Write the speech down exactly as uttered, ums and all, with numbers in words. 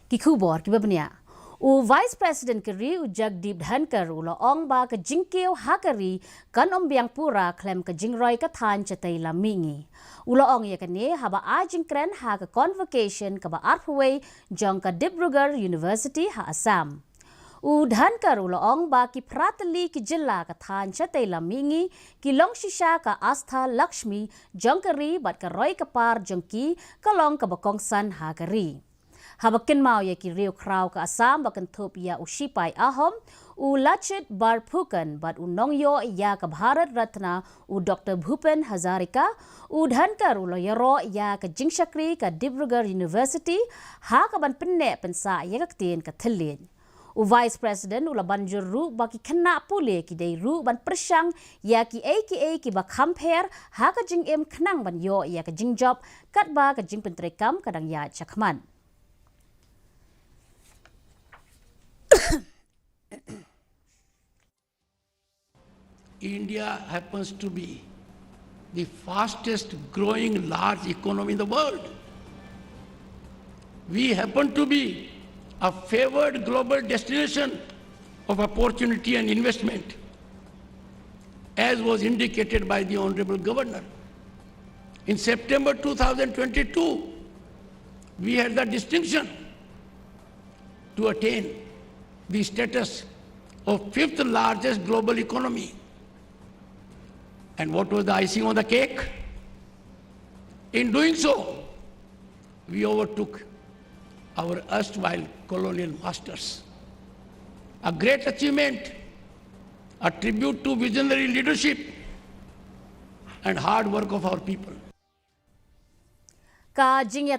Ki khubor kiba bniah. U Vice President ka ri u Jagdeep Dhankhar u la ong ba ka jingkiew ha ka ri kan ym biang pura khlem ka jingroi ka thaiñ shatei lam mihngi. U la ong ïa kane haba ai jingkren ha ka convocation kaba arphew wei jong ka Dibrugarh University ha Assam. U Dhankhar u la ong ba ki phra tylli ki jylla ka thaiñ shatei lam mihngi ki long shisha ka Astha Lakshmi jong ka ri bad ka roi ka par jong ki ka long kaba kongsan ha ka ri. Haba kynmaw ïa ki riew khraw ka Assam ba kynthup ïa u shipai Ahom, u Lachit Borphukan bad u nongïoh ïa ka Bharat Ratna u Doctor Bhupen Hazarika, u Dhankhar u la ïaroh ïa ka jingshakri ka Dibrugarh University ha kaban pynneh pynsah ïa ka ktien ka thylliej. U Vice President u la ban jur ruh ba ki khynnah pule ki dei ruh ban pyrshang ïa kiei kiei kiba kham pher ha ka jingim khnang ban ïoh ïa ka jingjop katba ka jingpyntreikam ka dang ïaid shakhmat. India happens to be the fastest growing large economy in the world. We happen to be a favored global destination of opportunity and investment, as was indicated by the Honorable Governor. In September two thousand twenty-two, we had the distinction to attain the status of fifth largest global economy. And what was the icing on the cake? In doing so, we overtook our erstwhile colonial masters. A great achievement, a tribute to visionary leadership and hard work of our people. Ka jingïa